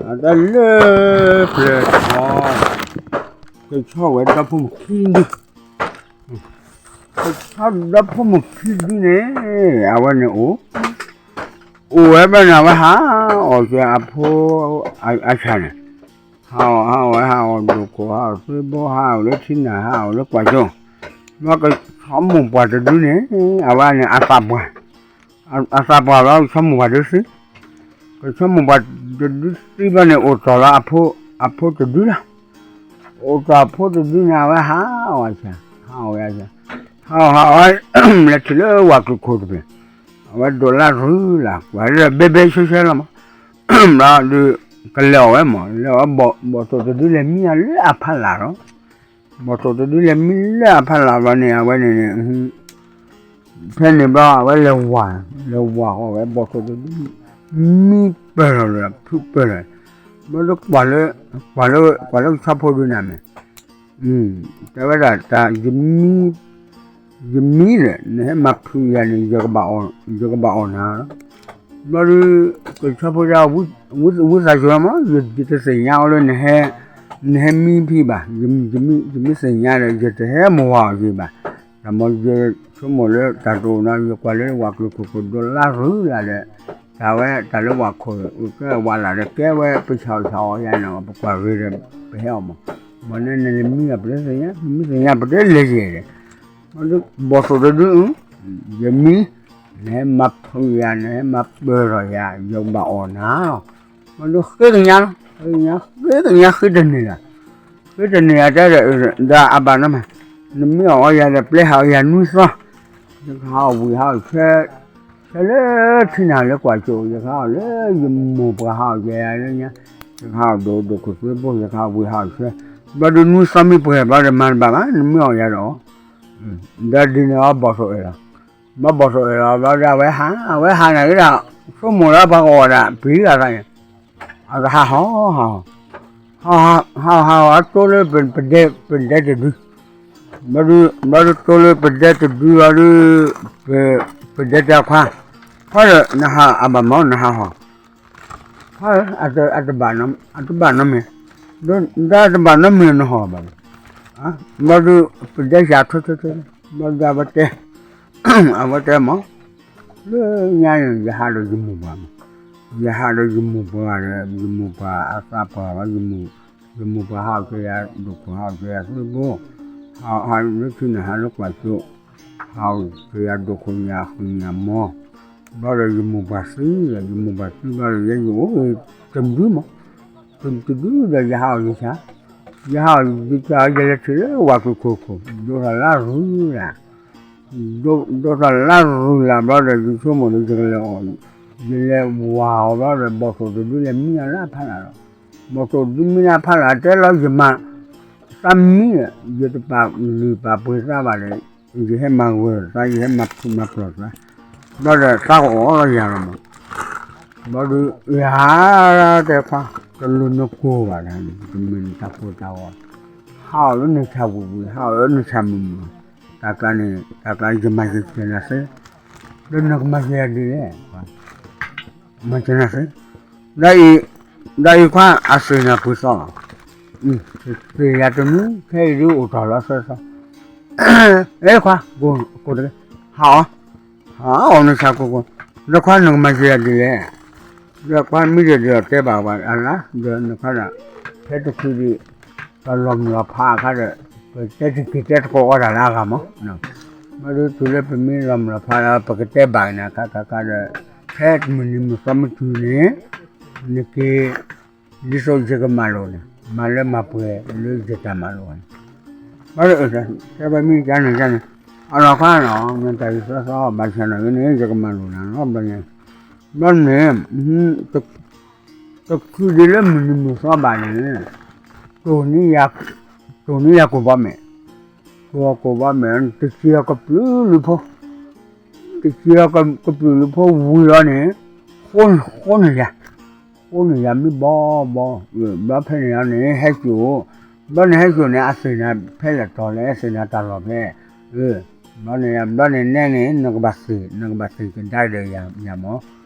အတၢ်လၢပျၢၤထီ ကဆီဝဲဒီဖိမုၣ်ခံဒု, ကဆီဒီဖိမုၣ်ခံဒုန့ၣ် အဝဲန့ၣ်အိၣ်, အိၣ်ဝဲဘျီန့ၣ် အဝဲဟးအီၣ်က့ၤအဖိအဆၣ်န့ၣ်, ဟးအီၣ် ဟးအီၣ်ဝဲ ဟးအီၣ်ဒိၣ်ခိၣ် ဟးအီၣ်သ့ဘိ ဟးအီၣ်လၢထံနၢ် ဟးအီၣ်လၢကွၢ်စိ, ဘျီကဆီမိၢ်ပှၢ်တဒုန့ၣ် အဝဲန့ၣ်အသးပှၢ်, အသးပှၢ်ဘျီကဆီမိၢ်ပှၢ်တဒုသံ, ကဆီမိၢ်ပှၢ်တဒုသံဘျီန့ၣ် အိၣ်တီၢ်လီၤအဖိတဒုလီၤ. အိၣ်တီၢ်အဖိတဒုန့ၣ် အဝဲဟးအီၣ်ဆၣ်, ဟးအီၣ်ဝဲဆၣ်, ဟးအီၣ်ဟးအီၣ် လဲၤထံၣ်လၢဝၤကျိၤခိၣ်တဘ့ၣ်, အဝဲဒိးလၢရူလၢ် ကွၢ်လၢဘဲဘဲဆှဲဆှဲလီၤမး, ဘျီဒီး ကလဲၤအီၣ်ဝဲမး လဲၤအီၣ် ဘီၣ်သိၣ်တဒုလဲၤမံအီၤလၢအဖီလာ်လီၤ. ဘီၣ်သိၣ်တဒုလဲၤမံလၢအဖီလာ်ဘျီန့ၣ် အဝဲန့ၣ်န့ၣ် ဖဲန့ၣ်ဘျီ အဝဲလဲၤဝၤ, လဲၤဝၤဃီဝဲ ဘီၣ်သိၣ်တဒု မံပၢၢ်လီၤလၢ ဖုပၢၢ်လီၤ, ဘျီဒီး ကွၢ်လၢကဆီဖိဒုန့ၣ်မ့ၢ်, တဲဝဲဒၣ် တၢ် ယမံဒီး နဟဲမၤဖုးယၤန့ၣ် ယကဘၣ်အီၣ်နၤလီၤ. ဘျီဒီး ကဆီဖိဒု ဝံသးစူၤမး ယတသ့ၣ်ညါအီၤလၢ နဟဲမံဖံးဘၣ်, ယမ့ၢ်သ့ၣ်ညါဒီး ယတဟဲမၤဝၤအီၤက့ၤဘၣ်, တၢ်မ့ၢ်ယဆိကမိၣ်လၢတၢ်တအိၣ်နီၤ ယကွၢ်လၢဝၤကျိၤခိၣ်ခိၣ်ဒိးလၢရူလၢ်ဒီး တၢ်ဝဲတၢ်လၢဝၤခိၣ်ကဲဝၤလၢ်ဒီး ကဲဝဲပဆၣ်အီၣ်ဆၣ်အီၣ်ယၤန့ၣ် ပကွၢ်ဂ့ၤဒီး ပဟဲအီၣ်မး, မ့ၢ်န့ၣ်နမံဘၣ်ပတသ့ၣ်ညါ နမံသ့ၣ်ညါပတလဲၤယဲၢ်ဒီး ဘီၣ်သိၣ်တဒု ယမံ, နဟဲမၤဖုးယၤ နဟဲမၤပၢၢ်ထီၣ်ယၤ ယကဘၣ်အီၣ်နၤလီၤ. ဘျီဒီးဃ့ကညးလီၤ ဃ့ကညး ဃ့ကညးဃ့တန့ၢ်လၢၤ, ဃ့တန့ၢ်လၢၤတဲဒီး ဒီးအဘၣ်နီတမံၤ, နမ့ၢ်အီၣ်အီယၤဒီး ပျဲဟးအီယၤနွံသီ, ယကဟးအီၣ်ဝံၤဟးအီၣ်ဆှဲ, ဆှဲလၢထံနၤလၢကွၢ်စိ ယကဟးအီၣ်လၢယမိၢ်ပှၢ်ဟးအီၣ်ကဲယၤလၢညါ, ယကဟးအီၣ်ဒိၣ်ဒိၣ်ခိၣ်သွ့ဘိ ယကဟးဝံၤဟးအီၣ်ဆှဲ, ဘျီဒီးနွံသီမံပှဲၤဘျီဒီးမၤတဘၣ်ဘၣ် နမ့ၢ်အီၣ်ယၤဒီး ဒီးဒ်န့ၣ်အီၤဘီၣ်သိၣ်အဲၣ်လီၤ, ဘီၣ်သိၣ်အဲၣ်လီၤဘျီဒီး အဝဲဟး အဝဲဟးန့ၣ်ကဒီး ဆိကမိၣ်လၢပှၤကဝီၤဒၣ်ပျံၤဂၤသးန့ၣ်, အကဟးဟီၣ်ဟးဟီၣ်, ဟးဟးဟးဟး တိလၢပဒဲတဒု, ဘျီဒီးတိလၢပဒဲတဒုလီၤဒီး ပဒဲတဲခွါ, ခွါဒီးနဟးအဘၣ်မီၢ်နဟးဟီၣ် ခွါဧၢ, အတဘၣ်နီတမံၤ, ဒီးတဘၣ်နီတမံၤနဟီၣ်ဘၣ်, ဘျီဒီး ပဒဲယၤထွဲထွဲထွဲ, ဘျီဒီးအဝဲတဲ, အဝဲတဲမီၢ်, လၢညါန့ၣ် ယဟးဒီးယမိၢ်ပှၢ်မီၢ်, ယဟးဒီးယမိၢ်ပှၢ်ဒီး ယမိၢ်ပှၢ်အသးပှၢ်လီၤ, ယမိၢ်ပှၢ်ဟးအီၣ်ကဲယၤ ဒိၣ်ခိၣ်ဟးအီၣ်ကဲယၤသွ့ဘိ, ဟးလၢထံန့ၣ် ဟးလၢကွၢ်စိ, ဟးအီၣ်ကဲယၤဒိၣ်ခိၣ်ညၣ်ဃုာ်ညၣ်မီၢ်, ဘျီဒီးယမိၢ်ပှၢ်သံဒီး ယမိၢ်ပှၢ်သံဘျီဒီး ယဲယအိၣ်တဒုမီၢ်, တဒုဒီးယဟးအီၣ်ယဆၣ်, ယဟးအီၣ်ယဆၣ် ယလဲၤထံၣ်လၢဝၤကျိၤခိၣ်ခိၣ် ဒိးထီၣ်လၢရူလၢ်, ဒိးထီၣ်လၢရူလၢ်ဘျီဒီး ယဆိကမိၣ်ဒီး ယကလဲၤအီၣ်, ယလဲၤဝၤအီၤဘျီဒီး ဘီၣ်သိၣ်တဒုလဲၤမံအီၤလၢအဖီလာ်လီၤ, ဘီၣ်သိၣ်တဒုမံလၢအဖီလာ် တဲလီၤယမၤ သးမံဒီး ယတပာ်လုၢ်ပာ်ပှ့ၤသးဘၣ်ဒီး ယဟဲမၤဂၢၢ်သး ယဟဲမၤဖုးမၤပျီၢ်သး, ဘျီဒီးသးကအီၣ်လီၤယၤလီၤမး, ဘျီဒီး ယၤတဲခွါ တလိၣ်နကိၢ်ဘၣ်ဒၣ်န့ၣ် တမ့ၢ်နတၢ်ကိၢ်တၢ်ဂီၤ, ဟးအီၣ်လၢနဆၣ်ပူၤပူၤ ဟးအီၣ်လၢနဆၣ်မုာ်မုာ်, တၢ်ကျါန့ၣ် တၢ်ကျါယမၤယကဲနၤသ့, ဒီးနကမၤယၤဒ်လဲၣ် မၤကဲနၤသ့, ဒ်အံၤ, ဒ်အံၤခွါ အသ့ၣ်နၤပှ့ၤသီလီၤ, သ့ၣ်ယၤတမံၤ ခဲအံၤဒုးအိၣ်ထီၣ်လီၤသၢသီ, အဲခွါ ကိၢ်တဂ့ၤ, ဟးအီၣ်, ဟးအီၣ်နဆၣ်ကိၢ်ကိၢ်, ဒီးခွါနကမၤယၤဒ်လဲၣ်, ဒီးခွါမံဒီးဒီးတဲဘၣ်ဝဲအလါ, ဒီးနခွါဒီး ဖဲတချုးဒံး ပလီၤမုၢ်လီၤဖးအခါဒီး ပတဲတက့ၤတဲတကိးအီၣ်တၢ်လၢအဂၤမး, ဘျီဒီးတုၤလၢပမ့ၢ်လီၤမုၢ်လီၤဖးဒီး ပကတဲဘၣ်က့ၤနၤခါခါခါဒီး ဖဲမုၢ်နံၤမုၢ်သီမ့ၢ်တုၤန့ၣ် နက့ၤ ဒ်သိးယကမၤလိာ်န့ၣ် မၤလၢမၤပှဲၤလၢယတၢ်မၤလိာ်န့ၣ်, ဘျီဒီး တဲဝဲမ့ၢ်ကန့ၣ်ကန့ၣ်, အလီၤခါနီၤ နတၢ်အံၤသီသီ ဘၣ်ဆၣ်နီၤဂ့ၤန့ၣ် ယကမၤလိာ်နၤနီၤ ဘျီန့ၣ်, ဘျီန့ၣ် တချုးဒံးလၢမုၢ်နံၤမုၢ်သီဘၣ်န့ၣ် တိၢ်န့ၢ်ယၤကိာ်ဘီမဲာ်, ကိာ်ကိာ်ဘီမဲာ် တစံးအီၤကပျုၤလုာ်ဖိ, တစံးအီၤကပျုၤလုာ်ဖိဝံၤလီၤန့ၣ်, ဃိန့ၢ်ယၤ, ဃိန့ၢ်ယၤမ့ၢ်ဘီဘီ, ဘျီဖဲန့ၣ်လီၤန့ၣ် ဟဲစိာ်, ဘျီန့ၣ်ဟဲစိာ်န့ၣ် အသ့ၣ်နၤဖဲလဲၣ်တီၤလဲၣ် သ့ၣ်နၤတၢ်လီၢ်ဖဲ, ဘျီန့ၣ် ဘျီန့ၣ်နဲန့ၣ် နကဘၣ်သ့ၣ် နကဘၣ်သ့ၣ်ကဒါဒီးယၤမး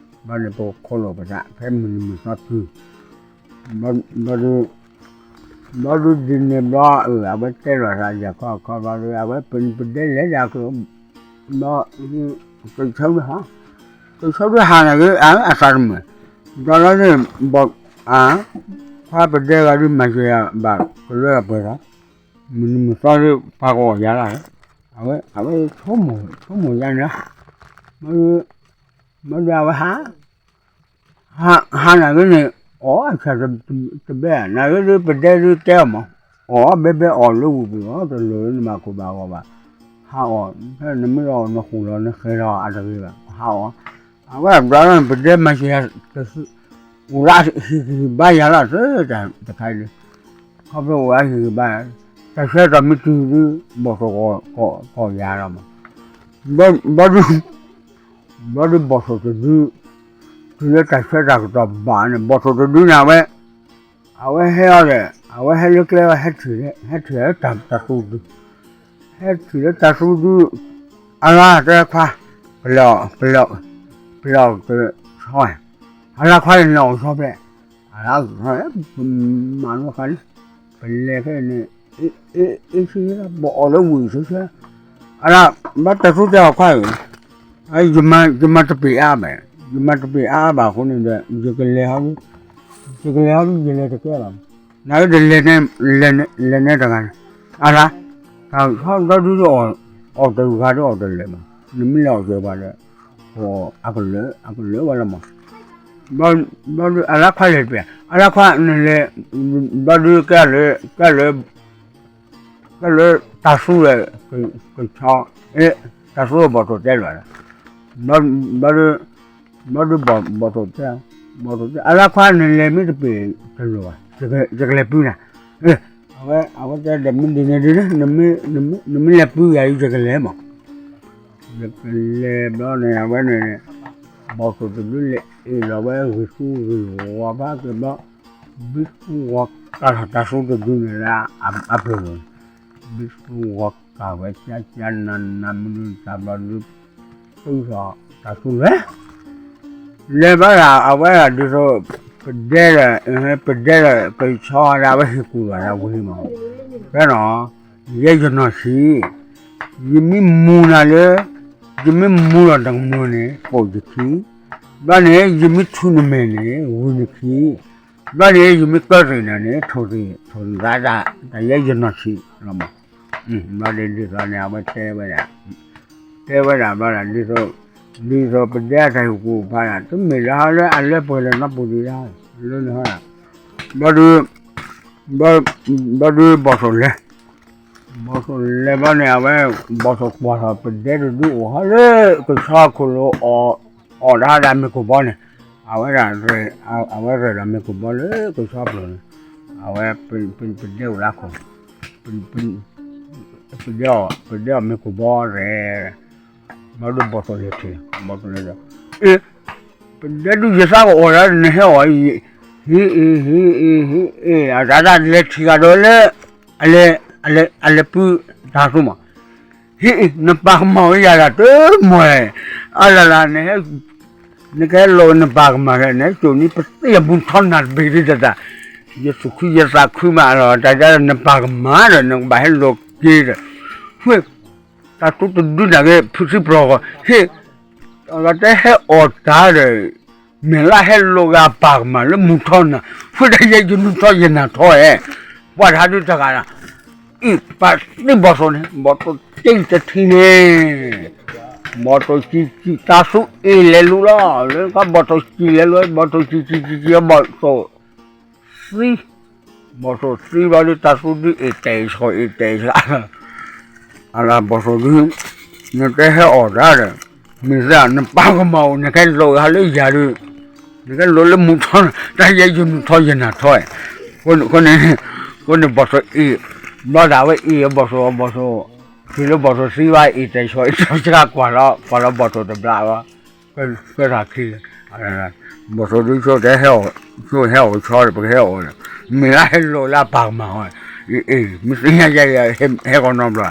ဘျီန့ၣ်ပကခိၣ်လိာ်ပသး ဖဲမုၢ်နံၤမုၢ်သီတုၤ ဘျီဒုး ဘျီဒုးဒ်န့ၣ်ဘျီ အဝဲတဲလီၤသးယၤခီခီဘျီဒုး အဝဲပဒဲလဲၤဒၣ်ကျိၤ ဘျီ ကဆၢဒုးဟး ကဆၢဒုးဟးန့ၣ်ဂ့ၤ အသးတမုာ် ဘျီလီၤန့ၣ် ခွါပဒဲဂၤဒုးမၤစၢၤယၤဘၣ်ကလၢပှဲၤလီၤ မုၢ်နံၤမုၢ်သီဒုး ပှၤကအိၣ်ယၤလီၤ အဝဲ အဝဲဆိကမိၣ်ယၤန့ၣ်လီၤ ဘျီဒုးအဝဲဟး ဟးနၤဂ့ၤန့ၣ် အီၣ်အဆၣ်တဘဲ နၤဂ့ၤဒုးပဒဲဒုးတဲအီၤမး အီၣ်ဘဲဘဲအီၣ်လၢဝူၤပူၤလီၤ တလိၣ်လၢနဘၣ်ကိၢ်ဘၣ်ဂီၤဘၣ် ဟးအီၣ် ဖဲနမ့ၢ်အီၣ်နဃိၣ်လီၤနဃဲၤလီၤအတဂ့ၤဘၣ် ဟးအီၣ် အဝဲဘျီလီၤန့ၣ် ပဒဲမၤစၢၤယၤ အိၣ်လၢဟံၣ်ကဟံၣ်ဘါယၤလီၤသ့တၢ်တခါအံၤဒုး ခီဖျိအိၣ်လၢဟံၣ်ကဘါ တၢ်ဆၢကတီၢ်မ့ၢ်တုၤဒုး ဘီၣ်သိၣ်ကီၢ်ယၤလီၤမး ဘျီဒုး ဘျီဒုးဘီၣ်သိၣ်တဒု တုၤလၢတၢ်ဆၢတၢ်ကတီၢ်ဘၣ်န့ၣ် ဘီၣ်သိၣ်တဒုန့ၣ် အဝဲ အဝဲဟဲအီၤဒီး အဝဲဟဲလၢကျဲ ဟဲထံၣ်လၢတၢ်သူဒု ဟဲထံၣ်လၢတၢ်သူဒု အလါတဲခွါ ပလဲၤ ပလဲၤ ပလဲၤအီၣ်ကဆီ အလါခွါန့ၣ်န့ၣ်အီၣ်ကဆီဖဲ အလါကဆီ ပမၤနီၢ်ဃါလံ ပလဲၤခဲန့ၣ် အ့ၣ် အ့ၣ် ပအီၣ်လၢဝံၤဆၢဆၢ အလါ ဘၣ်တၢ်သူတဲအီၤခွါဧၢ ယမၤတပ့ၤအါဘၣ် ယမၤတပ့ၤအါဘၣ်အဃိန့ၣ်ဒီး ယကလဲၤဟီဒု ယကလဲၤဟီဒု ယလဲၤတကဲဘၣ် နကလဲၤ လဲၤနဲတဂၤန့ၣ် အလါ တၢ်ဆီဘျီဒု အီၣ်တဂၤဒီးအီၣ်တလဲၤဘၣ် နမ့ၢ်လဲၤအီၣ်ကဲပှၤဒီး အကလၢာ် အကလၢာ်ဝဲလီၤမး ဘျီဒု အလါခွါလဲၤတပ့ၤ အလါခွါနလဲၤ ဘျီဒု ကဲလၢ ကဲလၢ ကဲလၢတၢ်သူဒီး ကဆီ တၢ်သူဒီးဘီၣ်သိၣ်တဲလီၤ ဘျီဒု ဘျီဒု ဘီၣ်သိၣ်တဲ ဘီၣ်သိၣ်တဲ အလါခွါနလဲၤမ့ၢ်တပ့ၤတလိၣ်ဘၣ် ယကလဲၤပုၢ်နၤ အဝဲ အဝဲတဲဒီးမ့ၢ်ဒ်န့ၣ်ဒ်န့ၣ် နမ့ၢ်လဲၤပုၢ်ယၤယကလဲၤမး ယကလဲၤဘျီန့ၣ် အဝဲန့ၣ် ဘီၣ်သိၣ်တဒုလဲၤအ့ၣ်လီၤဝဲဂ့ၤဃူဂ့ၤဂီၤဘၣ်က့ၤဘျီ ဘံဃူဂီၤကၢ်ထီၣ်တၢ်သူတဒုန့ၣ်လၢအပျိၢ်န့ၣ် ဘံဃူဂီၤကၢ်ဝဲကၠါကၠါနးနးမနုၤတၢ်ဘျီဒု ပုၢ်ထီၣ်တၢ်သူလဲၤ လဲၤဘျီဒီး အဝဲဒၣ်ဒ်သိး ပဒဲဒီး ပဒဲဒီး ကဆီဒီး အဝဲဟ့ၣ်ကူၣ်လီၤဒီးဝံၤမး ဖဲနီၤ ယဲယနီၢ်ဆံး ယမ့ၢ်မူနၤလၢ ယမ့ၢ်မူလီၤနကမူန့ၣ် ပိာ်ယခံ, ဘျီန့ၣ် ယမ့ၢ်ထူနမဲာ်န့ၣ် ဝံၤနခံ, ဘျီန့ၣ် ယမ့ၢ်ကၢသ့ၣ်နၤန့ၣ် ထိၣ်သ့ၣ်ထိၣ်သးတၢ် တၢ်ယဲယနီၢ်ဆံးလီၤမး. ဘျီဒ်သိးန့ၣ် အဝဲတဲဝဲဒၣ် တဲဝဲဒၣ်ဘျီဒ်သိး ဒ်သိးပဒဲအတၢ်ဟ့ၣ်ကူၣ်ဖးဒၣ် တမ့ၢ်လၢဟီလၢအလၢပှဲၤလၢနီၢ်ပူၤဒံးဒၣ် လၢနဟီဒၣ် ဘျီဒုး ဘျီဒုးဘီၣ်သိၣ်လဲၤ ဘီၣ်သိၣ်လဲၤဘျီန့ၣ် အဝဲ ဘီၣ်သိၣ်ကွၢ်ထီၣ်ပဒဲတဒုအိၣ်ဟီလၢကဆီခိၣ်လိၤ အီၣ်ဒၣ်ဒၣ်မ့ၢ်ကဘီန့ၣ် အဝဲဒၣ် အဝဲရဲၣ်ဒီးမ့ၢ်ကဘီလၢကဆီပျိၤန့ၣ် အဝဲ ပဒဲအိၣ်လၢခိၣ် ပဒဲအီၣ် ပဒဲအီၣ်မ့ၢ်ကဘီရဲၣ် ဘျီဒုးဘီၣ်သိၣ်လဲၤထံၣ် ဘီၣ်သိၣ်လဲၤဒီး အ့ ပဒဲဒုးယသးကအီၣ်ဒၣ် နဟဲအီၣ် ဟ့ၣ်အ့ၣ် ဟ့ၣ်အ့ၣ် ဟ့ၣ်အ့ၣ် အတၢ်တၢ်လဲၤထံၣ်ဂၤဒီးလၢ အလဲၤ အလဲၤပုၢ်တၢ်သူမး ဟ့ၣ်အ့ၣ် နပာ်ကမၣ်ဝဲယၤဒၣ်တမီၢ် အလၢ်လၢ် နဟဲ နကဟဲလီၤနပာ်ကမၣ်ဒီး နဟဲစိာ်န့ၢ်ပသ့ၣ်အမူထီၣ်နၢ်တဘ့ၣ်ဒ်တၢ်တၢ် ယသူၣ်ခုယသးခုမးလီၤ တၢ်ဒၣ်နပာ်ကမၣ်ဒီး နကဘၣ်ဟဲလီၤက့ၤဒီး ဝ့ၢ် တၢ်သူတဒုနၤက့ၤ ဖုသံပျီၢ်ဂီၢ် ဟ့ၣ် အတဟဲအီၣ်တၢ်ဒီး မဲာ်လၢဟဲလိာ်ဂၤပာ်ကမၣ်လၢမူထီၣ်နၢ် ဖုတၢ်ယဲယမူထီၣ်ယနၢ်ထီၣ်ဧဲ ပှၤတဟးဒုတဂၤလီၤ အံၤ ပာ်သံဘီၣ်သိၣ်န့ၣ် ဘီၣ်သိၣ်တ့ၢ်တထံန့ၣ် ဘီၣ်သိၣ်စံၣ်စံၣ်တၢ်သူအ့ၣ်လဲၤလူၤလီၤ လၢကဘီၣ်သိၣ်စံၣ်လဲၤလူၤ ဘီၣ်သိၣ်စံၣ်စံၣ်စံၣ်စံၣ် ဘီၣ်သိၣ် သံ ဘီၣ်သိၣ်သံဘျီဒုး တၢ်သူဒုးအ့ၣ်တဲာ်ဆီၣ်အ့ၣ်တဲာ်ဆီၣ် အလၢဘီၣ်သိၣ်ဒုး နကဟဲအီၣ်တၢ်ဒီး မ့ၢ်သ့ၣ်နပာ်ကမၣ်အိၣ် နကဟဲလိာ်ဂၤလၢယၤဒုး နကဟဲလိာ်လၢမူထီၣ် တၢ်ယဲယမူထီၣ်ယနၢ်ထီၣ် အဃိန့ၣ် အဃိန့ၣ် ဘီၣ်သိၣ်အ့ၣ် ဘျီဒၣ်ဝဲအ့ၣ်ဘီၣ်သိၣ် ဘီၣ်သိၣ် ထံၣ်လၢဘီၣ်သိၣ်သံဘၣ်အ့ၣ်တဲာ်ဆီၣ်အ့ၣ်တဲာ်ဆီၣ် ကွၢ်လီၤ ကွၢ်လီၤဘီၣ်သိၣ်တဘျီလီၤ ကွဲထီၣ်ခံ ဘီၣ်သိၣ်ဒုးဆိတဟဲအီၣ် ဆိဟဲအီၣ်ကဆီဒီး ပကဟဲအီၣ်ဒီး မ့ၢ်လၢဟဲလိာ်လၢအပာ်ကမၣ်အီၤ အ့ၣ် မ့ၢ်သ့ၣ်ညါယဲ ဟဲကီၢ်နီတဘျီ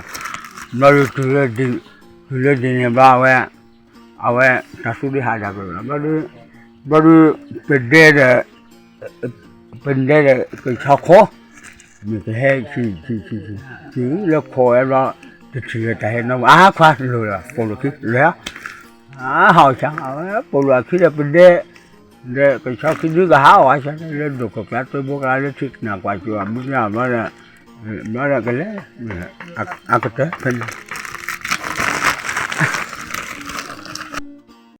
ဘျီဒုး တုၤလၢဒ်န့ၣ်ဘျီအဝဲ အဝဲ တၢ်သူဒုးဟးဒၣ်က့ၤလီၤ ဘျီဒုး ဘျီဒုး ပဒဲဒီး ပဒဲဒီးကဆီခိၣ် မ့ၢ်ကဟဲဆံဆံဆံဆံ ဆံလၢခိၣ်ဝဲဘျီ တထံၣ်လၢတၢ်ဟဲနီၤ အါခွါလိၤလီၤ ပိာ်လိာ်ခံလဲၤ အဟးအီၣ်ဆၣ် ပိာ်လိာ်အခံဒီးပဒဲ ဒီးကဆီခံဒုကဟးအီၣ်ဝဲဆၣ် လၢဒိၣ်ခိၣ်ကျါ တဘိကျါလၢထံကနၣ်ကွၢ်စိၤအမုၢ်န့ၣ်ဘျီဒီး ဘျီဒီးကလဲၤ အကတၢၢ်ဖဲန့ၣ်